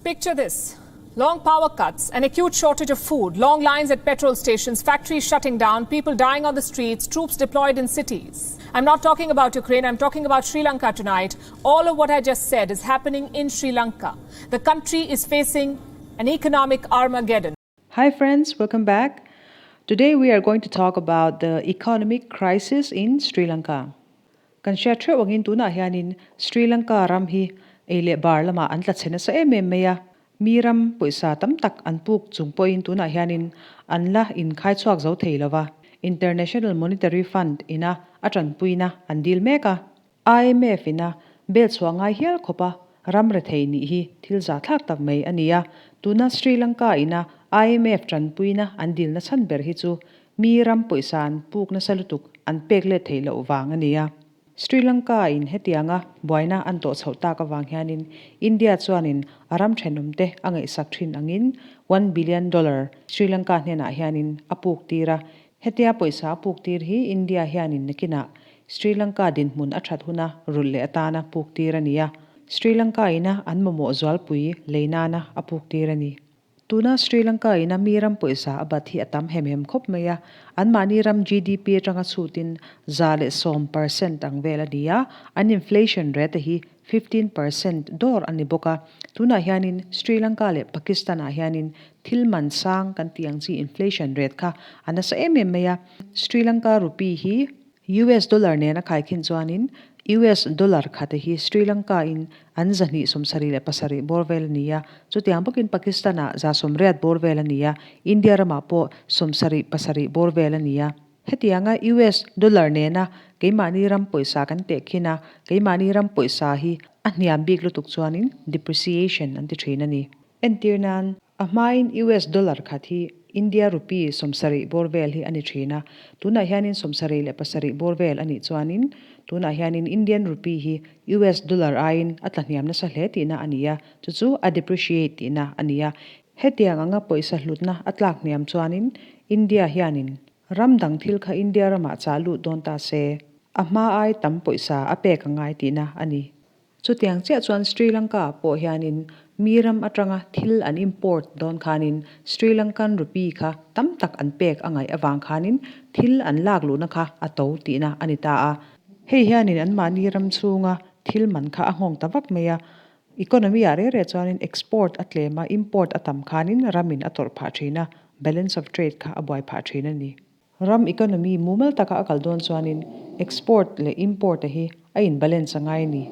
Picture this. Long power cuts, an acute shortage of food, long lines at petrol stations, factories shutting down, people dying on the streets, troops deployed in cities. I'm not talking about Ukraine, I'm talking about Sri Lanka tonight. All of what I just said is happening in Sri Lanka. The country is facing an economic Armageddon. Hi friends, welcome back. Today we are going to talk about the economic crisis in Sri Lanka. Kan hriat theuh angin tunah hianin Sri Lanka ram hi ei leh bar lamah an tla chhe nasa em em mai a, mi ram pawisa tam tak an puk chung pawhin tunah hianin an la inkhai chhuak zo thei lo va, International Monetary Fund ina a tanpuina an dil mek a. IMF ina bel chhuah ngai hial khawpa ram rethei nih hi thil zahthlak tak mai a ni a, tuna Sri Lanka ina IMF tanpuina an dilna chhan ber hi chu Mi ram pawisa an puk nasa lutuk an pek let theih loh vang a ni a. Sri Lanka in hetianga buaina an tawh chhoh tak avang hianin India chuanin a ram thenawmte a ngaihsak thin angin one billion dollar Sri Lanka hnenah hianin a puk tir a. Hetia pawisa a puk tir hi India hianin nakinah Sri Lanka dinhmun a that huna rulh leh atana puk tir a ni a. Sri Lanka ina an mamawh zualpui lei nana a puk tir a ni. Tuna Sri Lanka ina mi ram pawisa a bat hi a tam hem hem khawp mai a, anmahni ram GDP atanga chhutin 110% ang vel a ni a, an inflation rate hi 15% dawr a ni bawk a. Tunah hianin Sri Lanka leh Pakistan ah hianin thil man sang kan tih ang chi inflation rate kha a nasa em em mai a, Sri Lanka rupee hi US dollar nen a khaikhin chuanin US dollar khate hi Sri Lanka in an 277 bawr vel a ni a, chutiang bawkin Pakistan ah 180 bawr vel a ni a, India ramah pawh 77 bawr vel a ni a. Hetianga US dollar nena keimahni ram pawisa kan tehkhin a, keimahni ram pawisa hi a hniam bik lutuk chuanin depreciation an ti thin a ni. Entir nan, A hmain US dollar khat hi India rupee 70 bawr vel hi a ni thin a, tunah hianin 77 bawr vel a nih chuanin tunah hianin Indian rupee hi US dollar aiin a tlahniam nasa hle tihna a ni a, chu chu a depreciate tihna a ni a. Hetiang anga pawisa hlutna a tlak hniam chuanin India hianin ram dang thil kha India ramah chah lut dawn ta se, a hma ai tam pawisa a pek a ngai tihna a ni. Chutiang chiah chuan Sri Lanka pawh hianin mi ram atanga thil an import dawn khanin Sri Lankan rupee kha tam tak an pek a ngaih avang khanin thil an lak luhna kha a to tihna a ni ta a. Hei hianin anmahni ram chhunga thil man kha a nghawng ta vak mai a. Economy ah reh reh chuanin export a tlem a, import a tam khanin ramin a tawrh phah thin a, balance of trade kha a buai phah thin a ni. Ram economy mumal taka a kal dawn chuanin export leh import a hi a in balance a ngai a ni.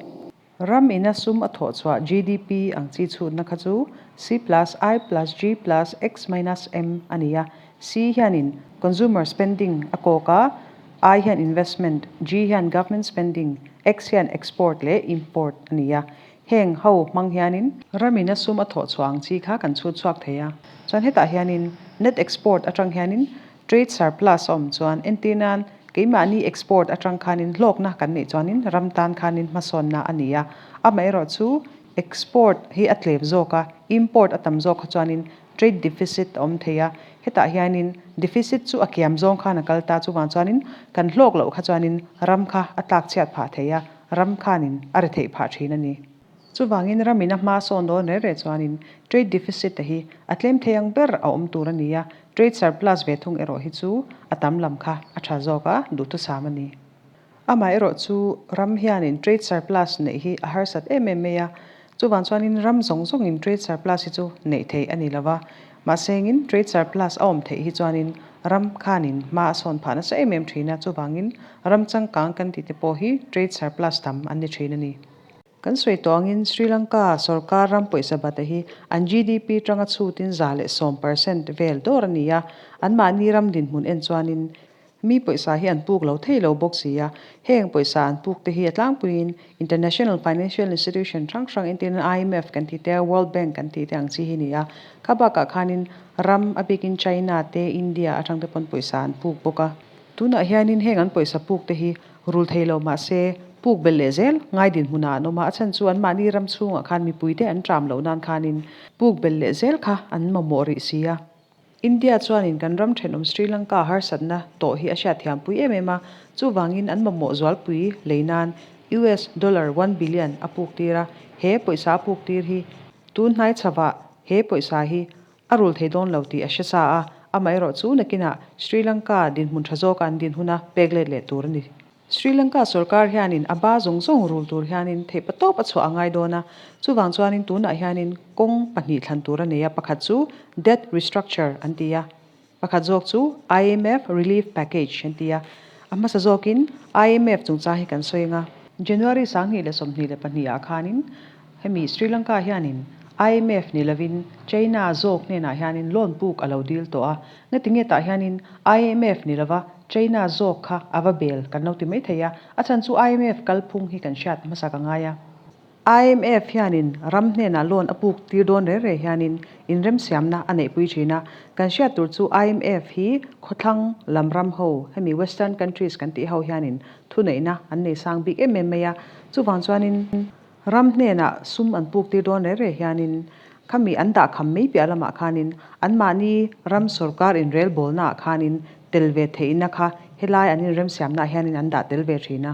Ram ina sum a thawh chhuah GDP ang chi chhutna kha chu C plus I plus G plus X minus M a ni a. C hianin consumer spending a kawk a, I hian investment, G hian government spending, X hian export leh import a ni a. Heng ho hmang hianin ram ina sum a thawh chhuah ang chi kha kan chhut chhuak thei a. Chuan hetah hianin net export atang hianin Trade surplus a awm chuan entir nan keimahni export atang khanin hlawkna kan neih chuanin ram tan khanin hmasawnna a ni a. Amaherawh chu export hi a tlem zawk a, import a tam zawk kha chuanin trade deficit a awm thei a. Hetah hianin deficit chu a kiam zawng khan a kal ta, chuvang chuanin kan hlawk loh kha chuanin ram kha a tlak chhiat phah thei a, ram khanin a ri theih phah thin a ni. Chuvangin ramin a hma sawn dawn reh reh chuanin trade deficit-a hi a tlem thei ang ber a awm tur a ni a, trade surplus ve thung erawh hi chu a tam lam kha a tha zawk a, duhthusam a ni. Amaherawh chu ram hianin trade surplus neih hi a harsat em em mai a, chuvang chuanin ram zawng zawngin trade surplus hi chu neih theih a ni lo va, mahsengin trade surplus a awm theih hi chuanin ram khanin hma a sawn phah nasa em em thin a, chuvangin ram changkang kan tih te pawh hi trade surplus tam an ni thin a ni. Kan sawi tawh angin Sri Lanka sorkar ram pawisa bata hi an GDP tanga chhutin 110% vel dawr a ni a, anmahni ram dinhmun en chuanin mi pawisa hi an puk lo thei lo bawk si a. Heng pawisa an puk te hi a tlangpuiin International Financial Institution hrang hrang entirna IMF kan tih te, World Bank kan tih te ang chi hi a ni a. Kha bakah khanin ram a bikin China te, India atang te pawn pawisa an puk bawk a. Tunah hianin heng an pawisa puk te hi Rul thei lo mah se, puk belh leh zel ngai dinhmunah an awm a, a chhan chu anmahni ram chhungah khan mipuite an ṭam loh nan khanin puk belh leh zel kha an mamawh rih si a. India chuanin kan ram ṭhenawm Sri Lanka harsatna tawh hi a hriatthiampui em em a, chuvangin an mamawh zualpui lei nan US dollar one billion a puk tir a, he pawisa a puk tir hi. Tun hnai chhavah he pawisa hi a rul thei dawn lo tih a hre sa a, amaherawhchu nakinah Sri Lanka dinhmun tha zawka an din huna pek let leh tur a ni. Sri Lanka sorkar hianin a ba zawng zawng rul tur hianin theihpatawp a chhuah a ngai dawn a, chuvang chuanin tunah hianin kawng pahnih thlan tur a nei a, pakhat chu debt restructure an ti a, pakhat zawk chu IMF relief package an ti a, a hmasa zawkin IMF chungchang hi kan sawi ang a. January 2022 ah khanin Hemi Sri Lanka hianin IMF ni lovin China zawk hnenah hianin loan puk a lo dil tawh a, ngatinge tah hianin IMF ni lova China zawk kha a va bel kan lo ti mai thei a, a chhan chu IMF kalphung hi kan hriat hmasa ka ngai a. IMF hianin ram hnenah loan a puk tir dawn reh reh hianin inremsiamna a neihpui thin a, kan hriat tur chu IMF hi khawthlang lam ram ho hemi western countries kan tih ho hianin thuneihna an nei sang bik em em mai a, chuvang chuanin Ram hnenah sum an puk tir dawn reh reh hianin khami an dah kham mai piah lamah khanin anmahni ram sorkar inrelbawlnaah khanin tel ve theihna kha helai an inremsiamnaah hianin an dah tel ve thin a.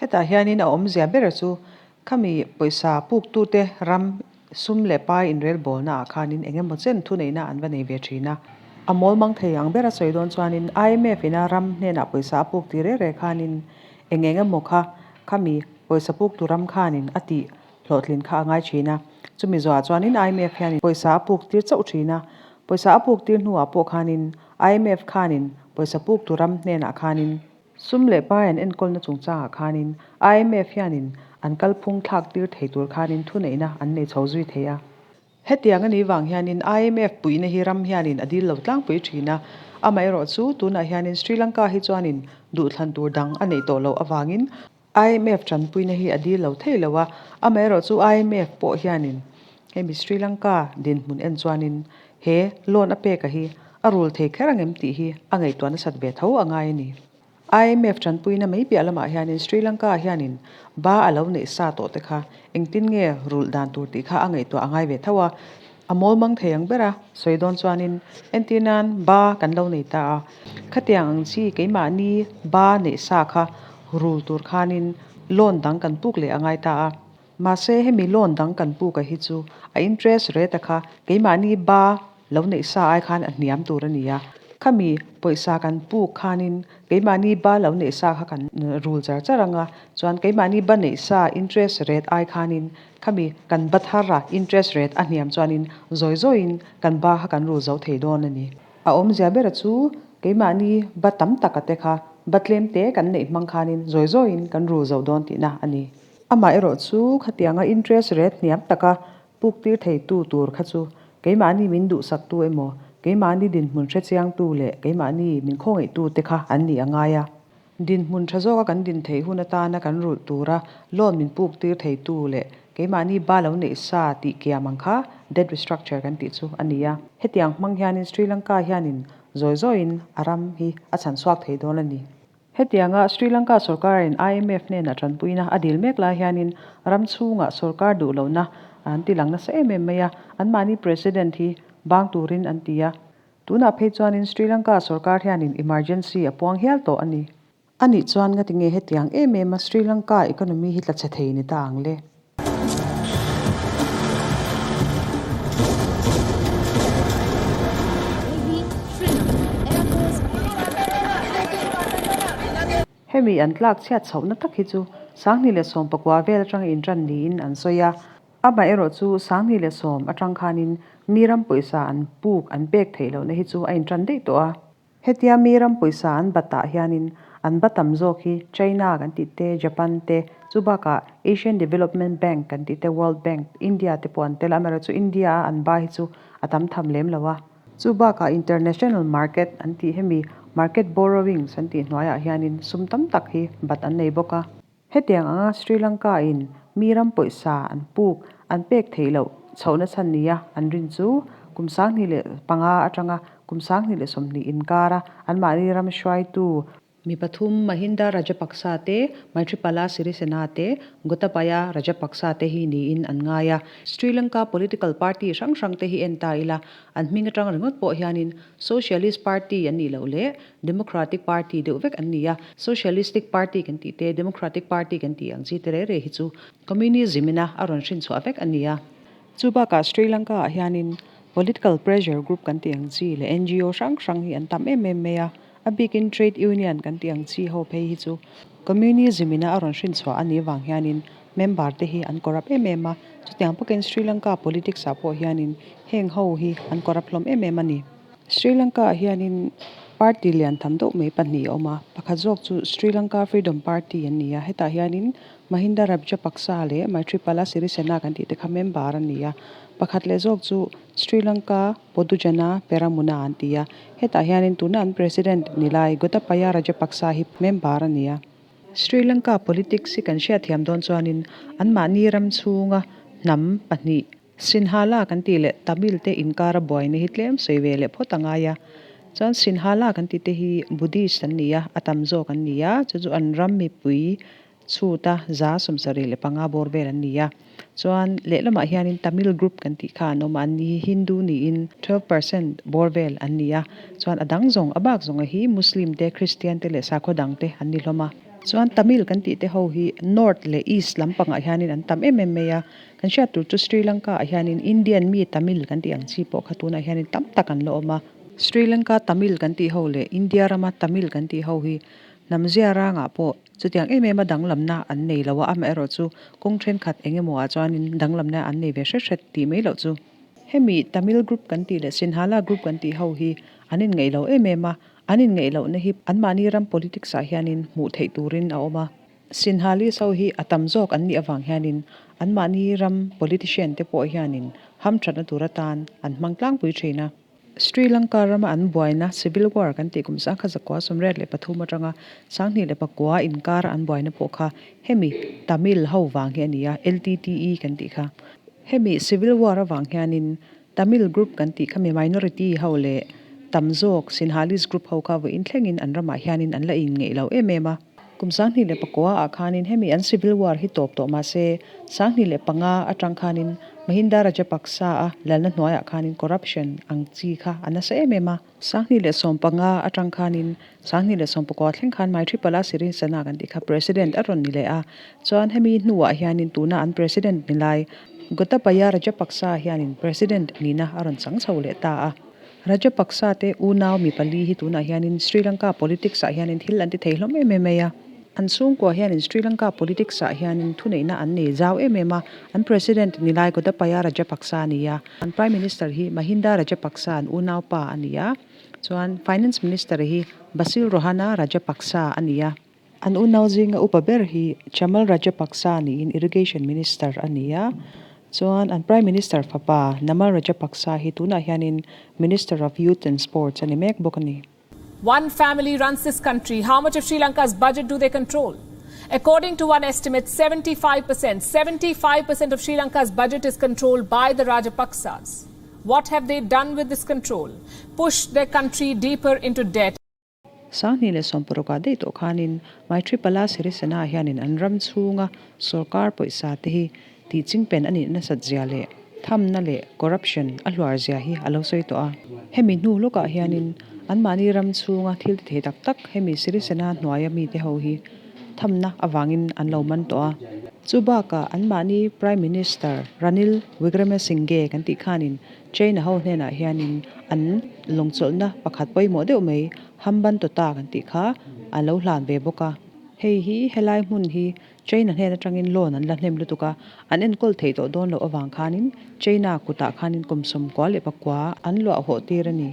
Hetah hianin a awmzia bera chu khami pawisa puktute ram sum leh pai inrelbawlnaah khanin eng emaw chen thuneihna an va nei ve thin a. A mawl mang thei ang bera sawi dawn chuanin IMF ina ram hnenah pawisa a puk tir reh reh khanin eng eng emaw kha Khami pawisa puk tu ram khanin a tih hlawhtlin kha a ngai thin a, chumi zawhah chuanin IMF hianin pawisa a puk tir chauh thin a, pawisa a puk tir hnuah pawh khanin IMF khanin pawisa puk tu ram hnenah khanin sum leh pai an enkawlna chungchangah khanin IMF hianin an kalphung thlak tir thei tur khanin thuneihna an nei chho zui thei a. Hetiang a nih vang hianin IMF puihna hi ram hianin a dil lo tlangpui thin a, amaherawhchu tunah hianin Sri Lanka hi chuanin duhthlan tur dang a neih tawh loh avangin IMF tanpuina hi a dil lo thei lo a, amaherawhchu IMF pawh hianin hemi Sri Lanka dinhmun en chuanin he loan a peka hi a rul thei kher angem tih hi a ngaihtuah nasat ve tho a ngai a ni. IMF tanpuina mai piah lamah hianin Sri Lanka hianin ba a lo neih sa tawh te kha engtin nge rulh dan tur tih kha a ngaihtuah a ngai ve tho a, a mawl mang thei ang bera sawi dawn chuanin entir nan ba kan lo nei ta a, khatiang ang chi keimahni ba neih sa kha rul tur khanin loan dang kan puk leh a ngai ta a. Mahse hemi loan dang kan puk a hi chu a interest rate a kha keimahni ba lo neih sa ai khan a hniam tur a ni a, khami pawisa kan puk khanin keimahni ba lo neih sa kha kan rul char char ang a, chuan keimahni ba neih sa interest rate ai khanin khami kan ba thar a interest rate a hniam chuanin zawi zawiin kan ba kha kan rul zo thei dawn a ni. A awmzia bera chu keimahni ba tam taka te kha ba tlem te kan neih hmang khanin zawi zawiin kan rul zo dawn tihna a ni. Amah erawh chu khatianga interest rate hniam taka Puk tir theitu tur kha chu keimahni min duhsaktu emaw, keimahni dinhmun hrechiangtu leh keimahni min khawngaihtu te kha an nih a ngai a. Dinhmun tha zawka kan din theih hun atana kan rulh tura loan min puk tir theitu leh keimahni ba lo neih sa tih kiam ang kha debt restructure kan tih chu a ni a. Hetiang hmang hianin Sri Lanka hianin zawi zawiin a ram hi a chhan chhuak thei dawn a ni. Hetianga Sri Lanka sorkarin IMF hnenah tanpuina a dil mek lai hianin ram chhungah sorkar duh lohna an ti lang nasa em em mai a, anmahni President hi bang turin an ti a. Tunah phei chuanin Sri Lanka sorkar hianin emergency a puang hial tawh a ni. Anih chuan ngatinge hetiang em em a Sri Lanka economy hi tla chhe thei ni ta ang le? Hemi an tlak chhiat chhohna tak hi chu 2019 vel atanga intan niin an sawi a, amaherawh chu 2010 atang khanin mi ram pawisa an puk an pek theih lohna hi chu a intan daih tawh a. Hetia mi ram pawisa an batah hianin an ba tam zawk hi China kan tih te, Japan te, chu bakah Asian Development Bank kan tih te, World Bank, India te pawh an tel a, amaherawhchu India a an ba hi chu a tam tham lem lo a. Chu bakah international market an tih hemi market borrowings an tih hnuaiah hianin sum tam tak hi bat an nei bawk a. Hetiang anga Sri Lanka in mi ram pawisa an puk an pek theih loh chhohna chhan nia an rin chu kum 2005 atanga kum 2020 inkara anmahni ram hruaitu mi pathum Mahinda Rajapaksa te, Maithripala Sirisena te, Gotabaya Rajapaksa te hi niin an ngai a. Sri Lanka political party hrang hrang te hi en ta ila an hming atang ringawt pawh hianin Socialist Party an nih loh leh Democratic Party deuh vek an ni a, Socialistic Party kan tih te, Democratic Party kan tih ang chi te reh reh hi chu Communism ina a rawn hrin chhuah vek a ni a. Chu bakah Sri Lanka ah hianin political pressure group kan tih ang chi leh NGO hrang hrang hi an tam em em mai a, a bikin trade union kan tih ang chi ho phei hi chu communism ina a rawn hrinchhuah a nih vang hianin member te hi an corrupt em em a, chutiang bawkin Sri Lanka politics ah pawh hianin heng ho hi an corrupt hlawm em em a ni. Sri Lanka ah hianin party lian tham deuh mai pahnih a awm a, pakhat zawk chu Sri Lanka Freedom Party an ni a, hetah hianin Mahinda Rajapaksa leh Maithripala Sirisena kan tih te kha member an ni a, pakhat leh zawk chu Sri Lanka Podujana Peramuna an ti a, hetah hianin tuna an President ni lai Gotabaya Rajapaksa hi member a ni a. Sri Lanka politics hi kan hriatthiam dawn chuanin anmahni ram chhunga hnam pahnih Sinhala kan tih leh Tamil te inkara buaina hi tlem sawi ve leh phawt a ngai a. Chuan Sinhala kan tih te hi Buddhist an ni a, a tam zawk an ni a, chu chu an ram mipui chhuta 75% bawr vel an ni a. Chuan lehlamah hianin Tamil group kan tih kha an awm a, an ni hi Hindu niin 12% bawr vel an ni a. Chuan a dang zawng, a bak zawnga hi Muslim te, Christian te leh sakhaw dang te an ni hlawm a. Chuan Tamil kan tih te ho hi North leh East lampangah hianin an tam em em mai a. Kan hriat tur chu Sri Lanka ah hianin Indian mi Tamil kan tih ang chi pawh kha tunah hianin tam tak an la awm a. Sri Lanka Tamil kan tih ho leh India rama Tamil kan tih ho hi hnam zia rangah pawh chutiang em em a danglamna an nei lo a, amaherawh chu kawng thenkhat eng emaw ah chuanin danglamna an nei ve hret hret tih mai loh chu. Hemi Tamil group kan tih leh Sinhala group kan tih ho hi an inngeih lo em em a, an inngeih lohna hi anmahni ram politics ah hianin hmuh theih turin a awm a. Sinhalese ho hi a tam zawk an nih avang hianin anmahni ram politician te pawh hianin hamthatna tur atan an hmang tlangpui thin a. Sri Lanka rama an buaina civil war kan tih kum 1983 atanga 2009 inkara an buaina pawh kha hemi Tamil ho vang hi a ni a, LTTE kan tih kha. Hemi civil war avang hianin Tamil group kan tih kha mi minority ho leh tam zawk Sinhalese group ho kha vawiin thlengin an ramah hianin an la inngeih lo em em a. Kum 2009 ah khanin hemi an civil war hi tawp tawh mahse 2005 atang khanin Mahinda Rajapaksa a lalna hnuaiah khanin corruption ang chi kha a nasa em em a. 2015 atang khanin 2019 thleng khan Maithripala Sirisena kan tih kha President a rawn ni leh a, chuan hemi hnuah hianin tuna an President ni lai Gotabaya Rajapaksa hianin President nihna a rawn chang chho leh ta a. Rajapaksa te unau mi pali hi tunah hianin Sri Lanka politics ah hianin thil an ti thei hlawm em em mai a. An chhungkua hianin Sri Lanka politics ah hianin thuneihna an nei zau em em a, an President ni lai Gotabaya Rajapaksa a ni a, an Prime Minister hi Mahinda Rajapaksa an unaupa a ni a, chuan Finance Minister hi Basil Rohana Rajapaksa a ni a. An unau zinga upa ber hi Chamal Rajapaksa niin Irrigation Minister a ni a, chuan an Prime Minister fapa Namal Rajapaksa hi tunah hianin Minister of Youth and Sports a ni mek bawk a ni. One family runs this country. How much of Sri Lanka's budget do they control? According to one estimate, 75%, 75% of Sri Lanka's budget is controlled by the Rajapaksas. What have they done with this control? Pushed their country deeper into debt. 2016 ah daih tawh khanin Maithripala Sirisena hianin an ram chhunga sorkar pawisa te hi tih chingpen a nih nasat zia leh thamna leh corruption a hluar zia hi a lo sawi tawh a. Hemi hnu lawkah hianin anmahni ram chhunga thil ti thei tak tak hemi Sirisena hnuaia mite ho hi thamna avangin an lo man tawh a. Chu bakah anmahni Prime Minister Ranil Wickremesinghe kan tih khanin China ho hnenah hianin an lawngchawlhna pakhat pawimawh deuh mai Hambantota kan tih kha a lo hlan ve bawk a. Hei hi helai hmun hi China hnen atangin loan an la hnem lutuk a, an enkawl theih tawh dawn loh avang khanin China kutah khanin kum 99 an luah hawh tir a ni.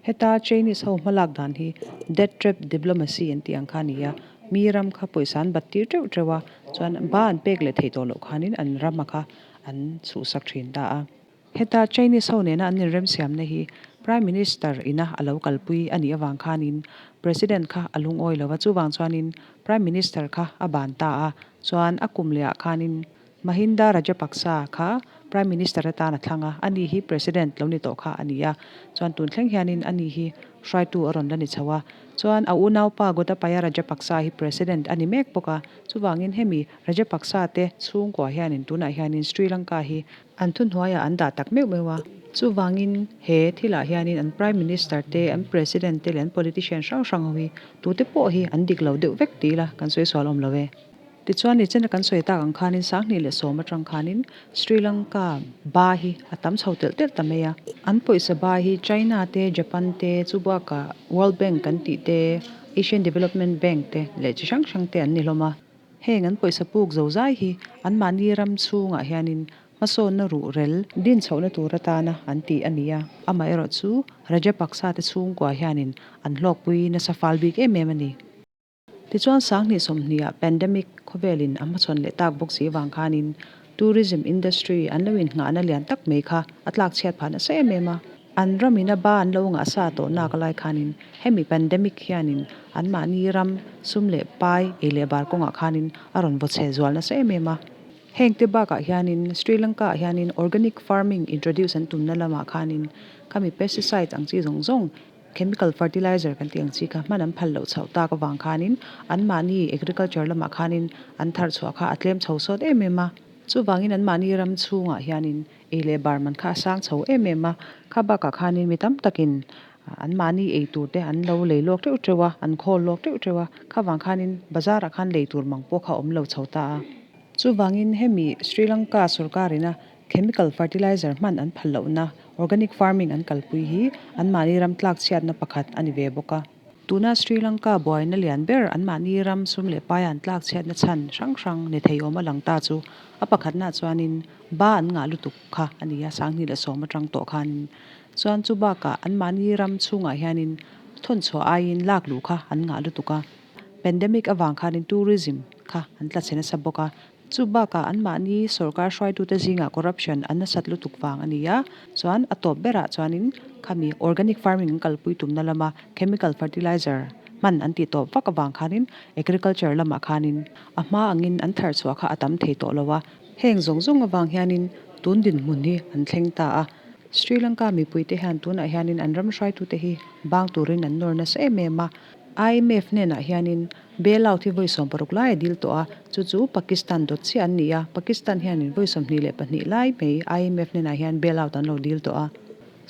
Heta Chinese ho hmalak dan hi debt trap diplomacy an tih ang kha a ni a, mi ram kha pawisa an bat tir teuh teuh a, chuan ba an pek leh theih tawh loh khanin an rama kha an chhuhsak thin ta a. Heta Chinese ho nena an inremsiamna hi Prime Minister ina a lo kalpui a nih avang khanin President kha a lungawi lo va, chuvang chuanin Prime Minister kha a ban ta a, chuan a kum lehah khanin Mahinda Rajapaksa kha Prime Minister atan a thlang a, ani hi President lo ni tawh kha a ni a, chuan tun thleng hianin ani hi hruaitu a rawn la ni chho a, chuan a unaupa Gotabaya Rajapaksa hi President a ni mek bawk a, chuvangin hemi Rajapaksa te chhungkua hianin tunah hianin Sri Lanka hi An thuhnuaiah an dah tak meuh meuh a. Chuvangin he thilah hianin an Prime Minister te, an President te leh an politician hrang hrang ho hi tute pawh hi an dik lo deuh vek ti ila kan sawi sual awm lo e. Tichuan, nichina kan sawi tak ang khanin 2010 atang khanin Sri Lanka ba hi a tam chho telh telh ta mai a. An pawisa ba hi China te, Japan te, chu bakah World Bank kan tih te, Asian Development Bank te leh chi hrang hrang te an ni hlawm a. Heng an pawisa puk zozai hi anmahni ram chhungah hianin hmasawnna ruhrel din chhohna tur atana an tih a ni a. Amaherawhchu Rajapaksa te chhungkua hianin an hlawkpui nasa fal bik em em a ni. Tichuan 2020ah pandemic khawvelin a hmachhawn leh tak bawk si vang khanin tourism industry an lo innghahna lian tak mai kha a tlak chhiat phah nasa em em a. An ramin a ba an lo ngah sa tawh nak lai khanin hemi pandemic hianin anmahni ram sum leh pai ei leh bar kawngah khanin a rawn vaw chhe zual nasa em em a. Heng te bakah hianin Sri Lanka ah hianin organic farming introduce an tumna lamah khanin khami pesticides ang chi zawng zawng Chemical fertilizer kan tih ang chi kha hman an phal loh chhoh tak avang khanin anmahni agriculture lamah khanin an thar chhuah kha a tlem chho sawt em em a. Chuvangin anmahni ram chhungah hianin ei leh bar man kha a sang chho em em a. Kha bakah khanin mi tam takin anmahni ei tur te an lo lei lawk teuh teuh a, an khawl lawk teuh teuh a. Kha vang khanin bazar ah khan lei tur mang pawh kha a awm lo chho ta a. Chuvangin hemi Sri Lanka sorkarina Chemical fertilizer hman an phal lohna, organic farming an kalpui hi anmahni ram tlak chhiatna pakhat a ni ve bawk a. Tuna Sri Lanka buaina lian ber anmahni ram sum leh paia an tlak chhiatna chhan hrang hrang ni thei awm a lang ta chu a pakhatnaah chuanin ba an ngah lutuk kha a ni a, 2010 atang tawh khanin. Chuan chu bakah anmahni ram chhungah hianin thawnchhuah aiin lak luh kha an ngah lutuk a. Pandemic avang khanin tourism kha an tla chhe nasa bawk a. Chu bakah anmahni sorkar hruaitute zingah corruption an nasat lutuk vang a ni a, chuan a tawp berah chuanin khami organic farming an kalpui tumna lama chemical fertilizer hman an tih tawp vak avang khanin agriculture lamah khanin a hma angin an thar chhuah kha a tam thei tawh lo a. Heng zawng zawng avang hianin tun dinhmun hi an thleng ta a. Sri Lanka mipuite hian tunah hianin an ram hruaitute hi bang turin an nawr nasa em em a. IMF hnenah hianin Bail out hi vawi 60 lai a dil tawh a, chu chu Pakistan dawt chiah an ni a, Pakistan hianin vawi 22 lai mai IMF hnenah hian bail out an lo dil tawh a.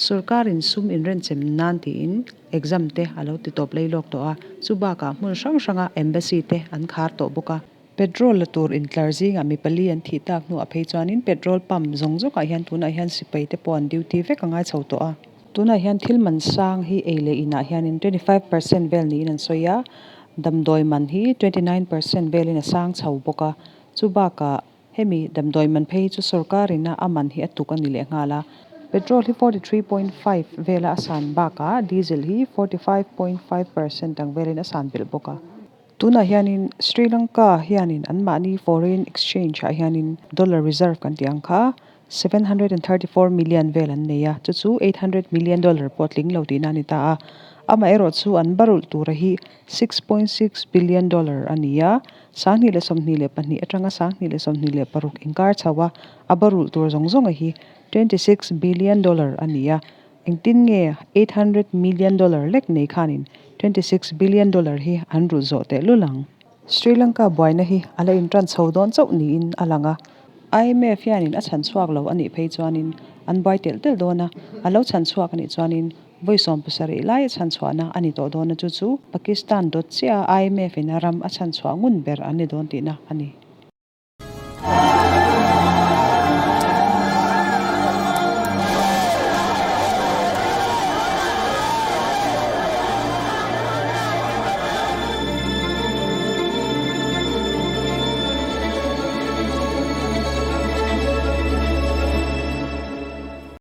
Sorkarin sum inrenchem nan tiin exam te a lo ti tawp lei lawk tawh a, chu bakah hmun hrang hranga embassy te an khar tawh bawk a. Petrol la tur intlar zingah mi pali an thih tak hnuah phei chuanin petrol pump zawng zawngah hian tunah hian sipai te pawh an duty vek a ngai chho tawh a. Tunah hian thil man sang hi ei leh inah hianin 25% vel niin an sawi a, damdawi man hi 29% velin a sang chho bawk a. Chu bakah hemi damdawi man phei hi chu sorkarin a man hi a tuk a ni leh nghal a. Petrol hi 43.5 vela a san bakah diesel hi 45.5% ang velin a san belh bawk a. Tunah hianin Sri Lanka hianin anmahni foreign exchange ah hianin dollar reserve kan tih ang kha 734 million vel an nei a, chu chu 800 million dollar pawh tling lo tihna a ni ta a. Amaherawh chu an barulh tura hi 6.6 billion dollar a ni a, 2022 atanga 2026 inkar chho a, a barulh tur zawng zawnga hi 26 billion dollar a ni a. Engtin nge 800 million dollar lek nei khanin 26 billion dollar hi an rulh zawh teh lul ang? Sri Lanka buaina hi a la intan chho dawn chauh niin a lang a. IMF hianin a chhan chhuak lo a nih phei chuanin an buai telh telh dawn a, a lo chhan chhuak a nih chuanin vawi 70 lai a chhan chhuahna a ni tawh dawn a, chu chu Pakistan dawt chiah a IMF in a ram a chhan chhuah ngun ber an ni dawn tihna a ni.